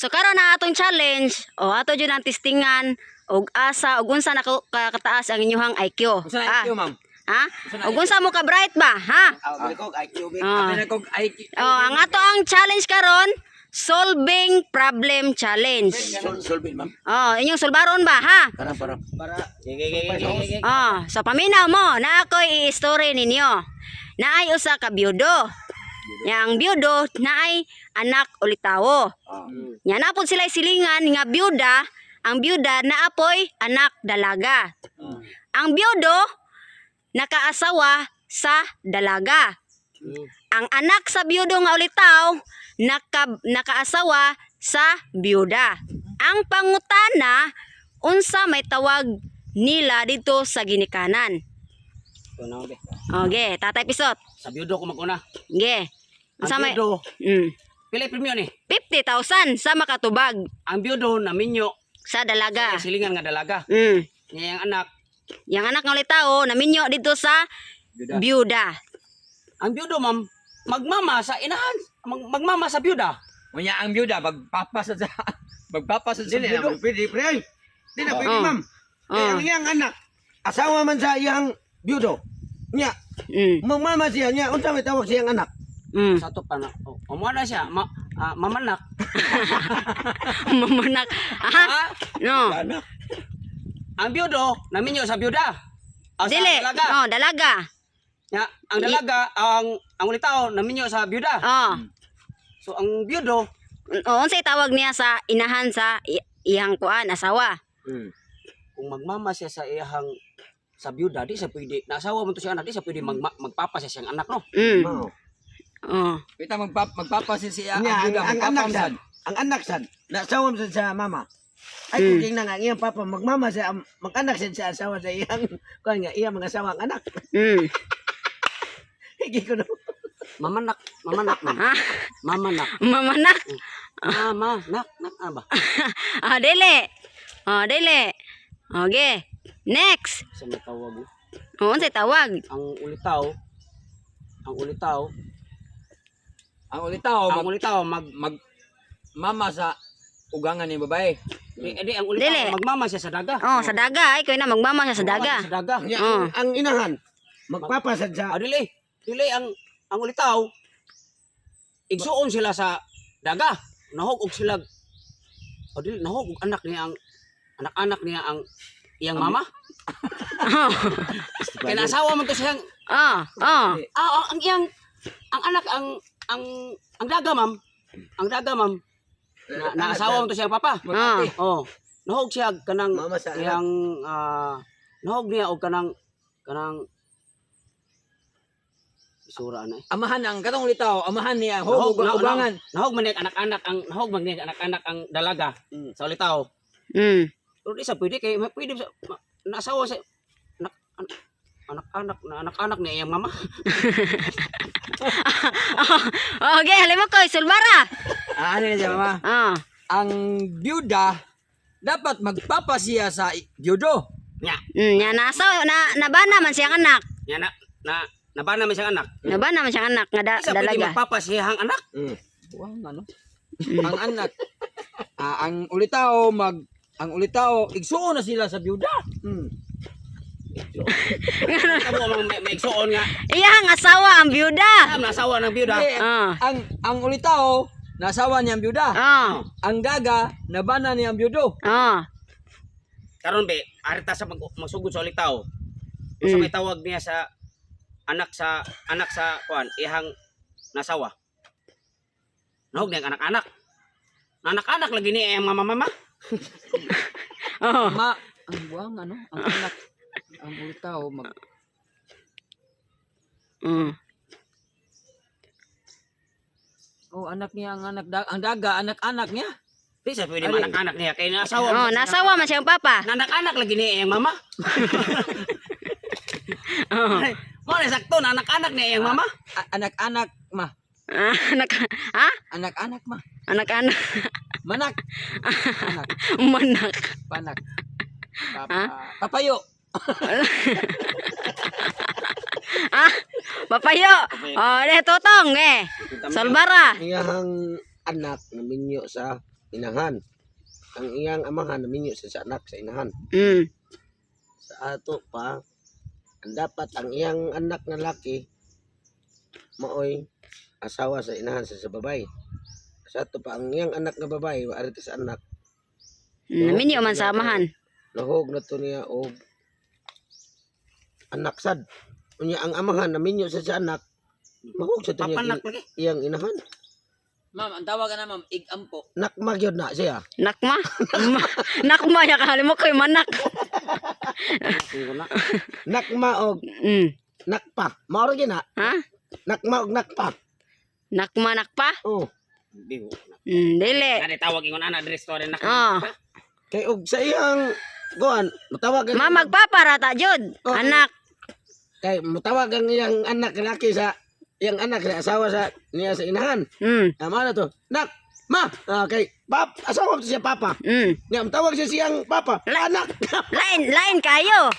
So karon na atong challenge, o ato jud ang testingan og asa og unsa na kataas ang inyuhang IQ. Unsa na IQ, ma'am? Ha? Og unsa mo ka bright ba, ha? Ah, ko IQ big. Oh. Abi na kog IQ. Oh, ang ato ang challenge karon, solving problem challenge. Solve ma'am. Oh, inyong sulbaron ba, ha? Para para. Para Oh, so paminaw mo na ako'y i-story ninyo. Naay usa ka byudo. Yang byudo naay anak ulitawo. Nya napod sila silingan nga byuda, ang byuda naapoy anak dalaga. Ang byudo nakaasawa sa dalaga. Ang anak sa byudo nga ulitaw nakaasawa sa byuda. Ang pangutana, unsa may tawag nila dito sa ginikanan? Kuno be. Okay, Tatay Pisot. Sa byudo ko maguna. Ge. Ang Unsa may byudo, pila premyo ni? 50,000 sa makatubag Ang byudo na minyo sa dalaga. silingan nga dalaga. Niya ang anak, Yang anak nga ulitaw naminyo dito sa byuda. byuda. Ang byudo, ma'am, magmama sa inahan, magmama sa byuda. Unya ang byuda magpapasad sa magpapasad sa Dili na byudo. pwede pre. Di na pwede Oh. ma'am. Oh. Eh, ang iyang anak asawa man sa iyang byudo. Nya, magmama siya nya unsa may tawag siyang anak? Sa to pa na. Oh, umuha na siya, mamanak. Mamanak. Aha. Ah, No. Anak. Ang byudo naminyo sa byuda. Ah, sa Dili. dalaga. Oh, dalaga. Nya, ang dalaga, ang ulitaw naminyo sa byuda. Oh. So ang byudo, O, unsay tawag niya sa inahan sa iyang kuan asawa? Kung magmama siya sa iyahang sa byuda, di siya pwede. Naasawa mo to siya anak, di siya pwede magpapa siya siyang anak, no? Mao. Oh. Kita magpapasid siya ang Nya, ang, byuda ang anak magpapamsad. sad, ang anak sad, naasawa man sad sa mama. Ay kung tingnan nga ang iyang papa magmama siya mag-anak sad sa asawa sa iyang kuan nga iyang mga asawa ang anak. Higi ko no. Mamanak, mamanak, ma'am. Ha? Mamanak. Mamanak. Mama, nak, nak, ano ba? Ah, dili. Oh, dili. Okay. Next. Sa may tawag, oh. O, unsay tawag? Ang ulitaw, ang ulitaw, Ang ulitaw ang mag, ulitaw, mag, mag mama sa ugangan ni babae. di, ang ulitaw, Dili. magmama siya sa daga. Oh, sa daga. Ay, na magmama siya sa daga. Magmama siya sa daga. Nya, Oh. ang inahan magpapasad sa Ah, dili. Dili, ang ulitaw, igsuon sila sa daga. Nahog og sila, oh, dili, nahog og anak niya ang, anak-anak niya ang iyang mama. Oh. Kaya naasawa man to siyang, Oh, oh. ang iyang, ang anak, ang daga, ma'am. Ang daga, ma'am. Na, naasawa man to siyang papa. Oh. Oh, nahog siya kanang Mama sa anak. iyang nahog niya og kanang kanang isura na eh. Amahan ang katong ulitaw, amahan niya Nahog, hog ugangan. Nahog man niya anak-anak ang nahog man niya anak-anak ang dalaga sa ulitaw. Pero di sa pwede kay pwede sa naasawa sa anak anak-anak na anak-anak niya iyang mama. Okay, halimo ko, sulbara. Ah, ano na siya mama? Oh. Ang byuda dapat magpapasiya sa byudo. Nya, Nya nasa na nabana man siyang anak. nya na na nabana man siyang anak. Nabana man siyang anak nga Di sa pwede dalaga. magpapasiyahang anak. Buang ano? Ang anak ang ulitaw mag ang ulitaw igsuon na sila sa byuda. Kamo ang may igsuon nga. Iyang asawa ang byuda. Am nasawa ng byuda. Hindi, Ah. ang ulitaw nasawa niya ang byuda. Oh. Ang daga nabana niya ang byudo. Oh. Karon be, arita sa magsugod sa ulitaw. Unsa may tawag niya sa anak sa kuan ihang nasawa. Nahog niya ang anak-anak. Anak-anak lagi niya ang mama-mama. Oh. Ma ang buang ano ang anak ang ulitaw mag Oh, anak niya ang anak ang daga anak-anak niya. Di sa pwede anak-anak niya kay nasawa. Oh, nasawa man siyang papa. Anak-anak lagi niya ang mama. Oh. Mo na sakto na anak-anak niya ang mama. Anak-anak ma. Ah, anak ha? Anak-anak ma. Anak-anak Manak. Anak, manak. panak. Papa, Ha? Papayo. Ah, papayo. Oh, de totong eh. Solbara. Iyang anak na minyo sa inahan. Ang iyang amahan naminyo sa anak sa inahan. Sa ato pa, ang dapat ang iyang anak na laki maoy asawa sa inahan sa babae. Sa ato pa ang iyang anak nga babae ari sa anak. Naminyo man sa amahan. Nahog na to niya og anak sad. Unya ang amahan naminyo sa anak, mahog sa to niya Papanak lagi. iyang inahan. Ma'am, ang tawag na, ma'am, igampo. Nakma gyud na siya. Nakma. Nakma ya kahalimo ko'y manak. Wala. Nakma og nakpa. Mao ra gyud na. Ha? Nakma og nakpa. Nakma nakpa? Oh. Di. Dili. Kani tawag ingon ana diri story nak. Oh. Kay og sa iyang kuan, mutawag ang Ma magpaparata jud. Oh. Anak. Kay mutawag ang iyang anak laki sa iyang anak sa asawa sa niya sa inahan. Tama na to. Nak, ma, ah, kay pap, asawa ko siya papa. Nga mutawag siya siyang papa. Anak. Lain lain kayo.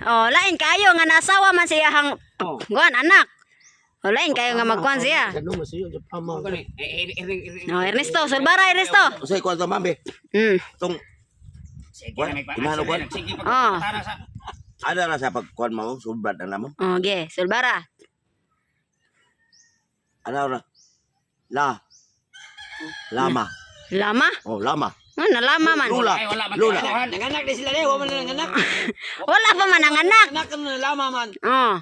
Oh, lain kayo nga nasawa man siya hang Oh. kuan anak. Oh, lain kayo nga magkuan siya. Ano masuyo sa pama. Kani eh eh Oh, Ernesto, sulbara Ernesto. Usay kuan to, ma'am, be. Tong Sige Kuan, na may pa. inahan kuan. Sige pag Ah. tara sa Ana ra sa pagkuan mo, sulbad na namo. Oh, ge, sulbara. Ana ra. La. Lama. Lama? Oh, lama. Nga nalama man. Lula. Ay, wala man. Lula. Nanganak di sila eh, wa man na nanganak. Wala pa man ang anak. Anak ka na lama man. Oh.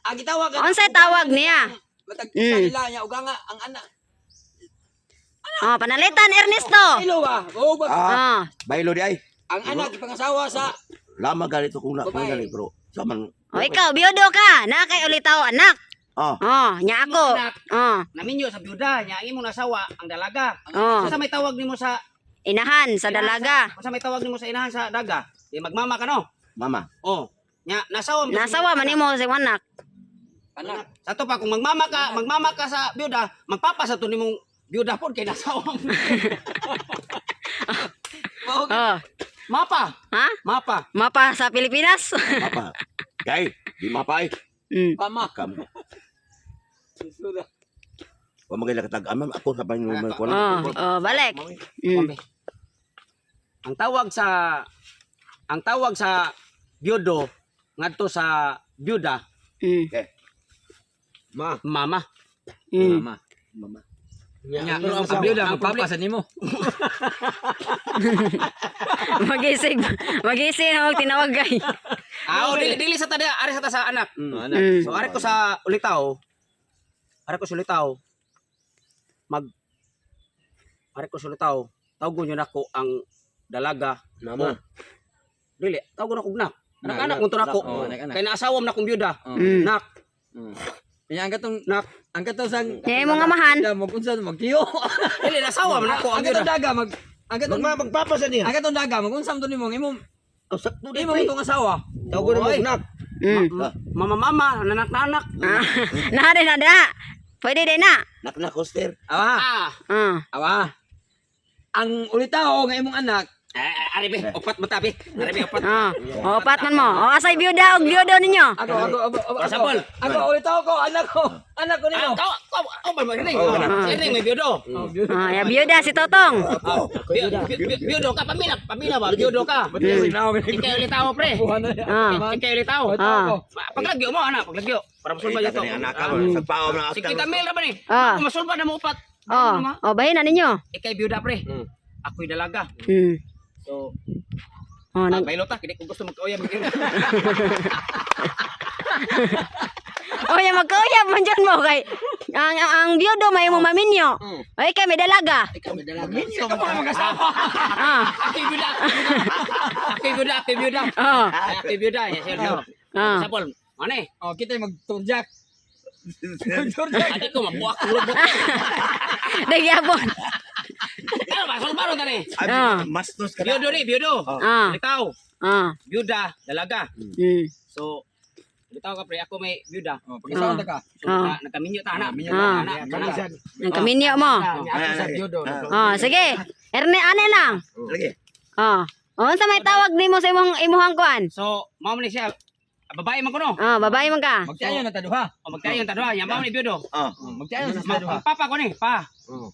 Ang gitawag ka Unsay tawag niya? Matag isa nila niya uga nga ang anak. Oh, panalitan Ernesto. Ilo ba? Oo ba? Ah, Oh. baylo di ay. Ang anak ipangasawa sa Lama ganito kung na kung Babae. gali bro. Sa man. Oh, ikaw biyudo ka. Na kay ulitaw anak. Ah, Oh, nya ako. Anak. Oh, Naminyo sa byuda, nya ang imong asawa ang dalaga. oh. Unsa may tawag nimo sa Inahan sa dalaga. Unsa may tawag nimo sa inahan sa daga? Di magmama ka no. mama. Oh. Nya nasawa mo. Nasawa man nimo sa anak. anak. Sa to pa kung magmama ka sa byuda, magpapa sa to nimong byuda pod kay nasawa mo. Mao Oh. Mapa, Ha? mapa. Mapa sa Pilipinas. Mapa. Kay, di mapa ay. Pama. Kam. Suda. Wa magay katag amam ako sa panyo man kuan. Oh, oh, balik. Ang tawag sa byudo ngadto sa byuda, Ma. mama. Mama. Mama. Nya, Pero ang byuda magpapa sa nimo. Magisig. Magisig na og tinawag gay. Ah, oh, dili dili sa tada, ari sa ta sa anak. Anak. So ari ko sa ulitaw. Ari ko sa ulitaw. Mag Ari ko sa ulitaw. Tawgon yun ako ang dalaga. Mama. Dili, tawgon ako og nak. Anak-anak mo to nako. Oh, anak-anak. Kay naasawa man akong byuda. Oh. Nak, Nya ang katong nak. ang katong sang Nya imong amahan. Mag unsa magtiyo. Dili naasawa man ako ang Ang katong byuda. daga mag ang katong Magma magpapa sa niya. ang katong daga magunsa man to nimo ang imong Oh, sakto di imong pre. itong asawa. Tawag na mo Oy. nak. Mama mama, nanak nanak. Ah, na din na da. Pwede din na. Nak na koster. Awa. Ah. Awa. Ang ulitaw nga imong anak Eh, ari be, upat mo tabi. Ari be, upat. Oh, oh, upat man mo. Oh, asay biyuda og biyudo ninyo. Ako, ako, ako, ako, Oh, sapol. ako, ulitaw ko, anak ko Ah, nimo. kaw, kaw, kaw ba mo rin? Rin may byudo. Oh, byuda. Oh, ya biyuda si Totong. Byudo ka pamila, pamila ba? Byudo ka. Ikaw ulit tao pre. Ah. Ikaw ulit tao. Ah. Paglagyo mo ana, paglagyo. Para masulba Ay, dito. ni anak ka sa pao na Si Kita Mel ra ba ni? Ah. Kung masulba na mo upat. Oh, oh bahin na ninyo. Ikay byuda pre. Ako'y dalaga. So, Oh, nag baylo ta, kini kung gusto magkauyab. Oh, ya magkauyab man dyan mo kay ang biyudo may imong maminyo. Ay kay may dalaga. Ikaw may dalaga. Ikaw mo mag-asawa. Ah. Ako'y byuda. Ako'y byuda, ako'y byuda. Oh. Ako'y byuda. Yes, sir. Ah. Sapol. Ano eh? Oh, kita magturjak. Magturjak. Adi ko mabuak ang lubot. Nagyabon. Ano ba? Sulbaro tani. Ah. Mastos ka na. Biyudo ni, biyudo. Ah. Litaw, Ah. byuda, dalaga. So, litaw ka pre, ako may byuda. Oh, pag-isawan ta ka. So, nagkaminyo ta anak. Minyo Ah. Anak, anak. Nagkaminyo mo. Ako sa biyudo. Oh, sige. Erne ane lang. Lagi. Oh. Oh, unsa may tawag nimo sa imong imuhang kuan? So, mao man ni siya. Babae man ko no. Ah, babae man ka. Magtiayon na ta duha. O magtayon ta duha, nya mao ni byudo. Ah. Magtiayon sa sila duha. Papa ko ni, pa. Oh.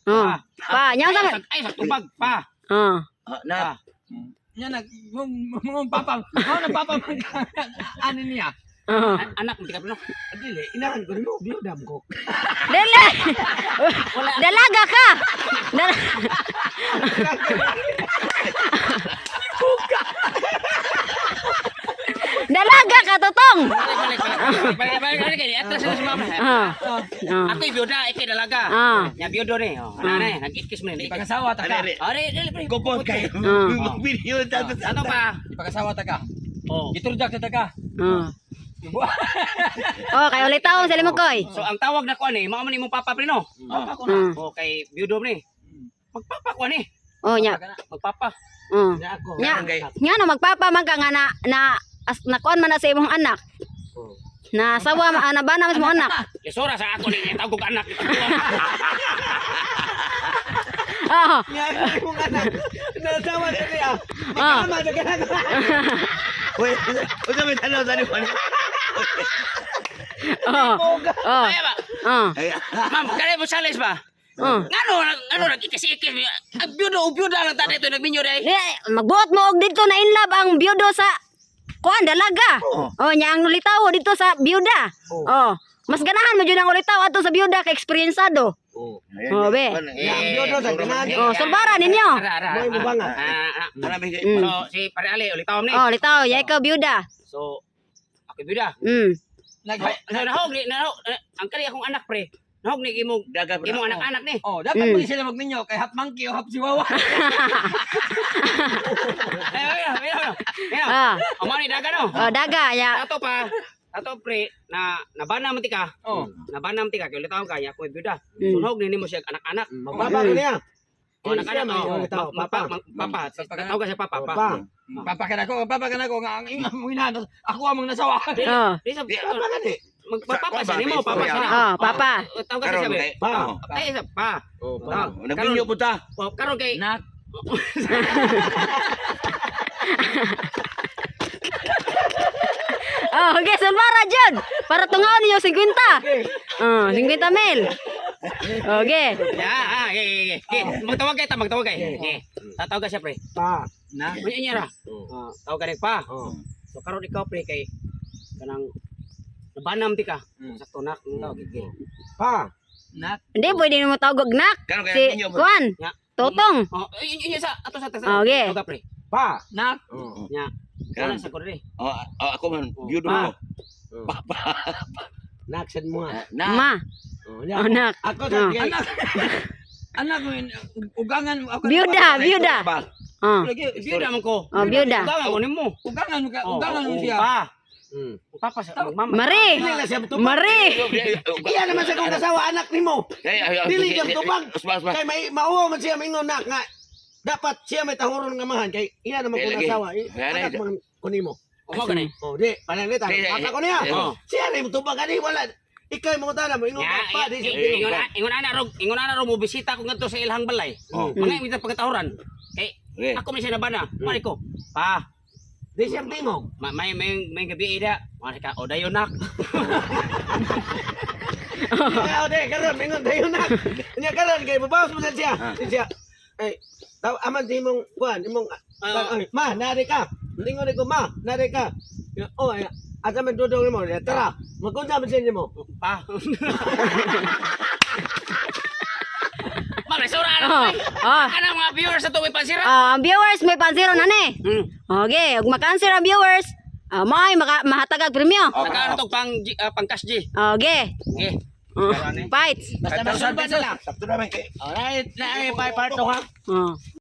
Pa, nya Ay, sa. ay sa tubag, pa. Oh. Ah, na. Nya nag mong papa, mao na papa man ka ani niya. Oh. Anak mo tika no. Dili, inahan ko nimo, biyudam ko. Dili. Dalaga ka. Dalaga ka, Totong. Balik, balik, balik. Balik, balik, balik, balik. Atras na si mama. Ah. Ah. Ako yung byuda, ikay dalaga. Ah. Nya byudo ni. Oh, ana na, nag-ikis mo ni. Ipagasawa ta ka. Ano, Are, dili pre. Kupot kayo. Ah. Video tapos. Ano pa? Ipagasawa ta ka. Oh. Giturjak ta ka. Oh. Oh, kay ulit taon sa limokoy. So ang tawag na ko ani, mao man imong papa pre no. Papa ko na. Oh, kay byudo ni. Magpapa ko ani. Oh, nya. Magpapa. Oh. Nya ako. Nya. Nya no magpapa man ka nga na na as, nakuan man na sa imong anak. Oh. Na sawa ma na ba na mas mo anak. Lisura sa ako ni tawag kog anak. Oh. Nya imong anak. Nasawa sa niya. Ah. Magkama sa kanang. Uy, unsa may tanaw sa nimo? Oh. Oh. Ay ba? Oh. Ay, Ma'am, kaya mo challenge ba? Oh. Ngano ngano nag-ikis-ikis? Ang byudo o byuda lang ta dito nagminyo dai. Di, magbuot mo og dito na in love ang byudo sa kuan dalaga. Oh, nya ang ulitawo dito sa byuda. Oh. Mas ganahan mo jud ang ulitawo adto sa byuda kay eksperyensado. Oh. Oh, be. Nya ang biyudo sa ganahan. Oh, sulbara ninyo. Ara, ara, Mo imo banga. Ah, ah. Ana be. So si Pare Ali ulitaw ni. Oh, ulitawo, ya ikaw byuda. So ako byuda. Nag Nahog ni nahog ang kani akong anak pre. Nahog ni imong Daga imong anak-anak ni. Oh, dapat mo sila magminyo kay half monkey o half chihuahua. Ay, ay, ay, ay, ay. Ah. Amo ni daga no. Oh, daga ya. Ato pa. Ato pre na nabana man tika. Oh. Nabana man tika kay ulitaw ka ya ako byuda. So nahog ni nimo siya anak-anak. Magpapa ko niya. Oh, anak-anak. Siya, Oh, may ulitaw, papa, papa. papa. Tawag ka siya papa, Papa. pa. Papa ka nako, papa ka nako nga ang imong inahan ako among nasawa. Oh. Di sa Papa gani. magpapa siya nimo, papa siya. Oh, papa. Tawag ka siya Karon be. kay. Pa. Oh. Ay, sa pa. Oh, pa. Oh, Nagminyo po ta. Oh, karon kay Nak. Oh, okay, sulbara jud. Para tungaon ninyo 50. Oh, 50 mil. Okay. Ya, ah, okay, okay, okay. Magtawag kay ta, magtawag kay. Okay. Tatawag ka siya pre. Pa. Na. Unya niya ra. Oh. Oh, tawag ka rin pa. Oh. So karon ikaw pre kay kanang nabanam ti ka. Sakto nak, tawag okay. Pa. Nak. Hindi pwede mo tawag og nak. Karon kay Si minyo. Kuan. Nya. Totong. Oh, yun, yun sa ato sa sa. Okay. Tawag ka pre. Pa. Nak. Oh. Nya. Karon. Wala sa kore. Oh, oh, ako man byudo Pa. mo. Papa. Naksan mo nga. Na. Ma. Oh, nya. Oh, nak. Ako Oh. sa kay Anak. Anak mo ugangan ako. Byuda, byuda. Ba. Oh. Lagi, Byuda man ko. Oh, byuda. Ugangan ko nimo. Ugangan ka, Oh, ugangan mo oh, siya. Pa. Papa sa magmama. Mari. Dili na siya tubag. Mari. Iya naman sa kong kasawa anak nimo. Dili siya tubag. Usba, usba. Kay may mauwaw man siya maingon nak nga. Dapat siya may tahuron nga amahan kay iya naman Eh, kong lagi. asawa. Ayan, Anak eh. man ko nimo. Mo gani. Oh, di pananglitan. Eh, eh, Papa ko niya. eh, oh. Siya na yung tubag ani wala. Ikay mo tana mo ingon Ya, ka pa di siya tingog. ingon ana ro mo bisita ko ngadto sa ilhang balay. Oh. Mga imong pagkatahuran. Kay Okay. ako man siya nabana. Mari ko. Pa, Di siya tingog. ma may may may gabi ida. Mari ka o dayon nak. Kaya o di karon ingon dayon nak. Nya karon kay babawas mo siya. Di siya. Ay, taw aman di imong kuan imong ay, ma nari ka. Lingon ko ma, nari ka. Oh, ay, asa man dudong nimo? Tara, magkunsa man siya nimo. Pa. Malisura ana. Oh. Oh. Ana mga viewers sa tuwi pansira. Oh, ang viewers may pansiro na ni. Hmm. Okay, ug makansir ang viewers. Ah, may maka mahatag og premyo. Nakaano tog pang pang cash G. Okay. Okay. Oh, fights. Basta masulba na lang. Sakto na man kay. Alright, na ay part 2 ha. Oh.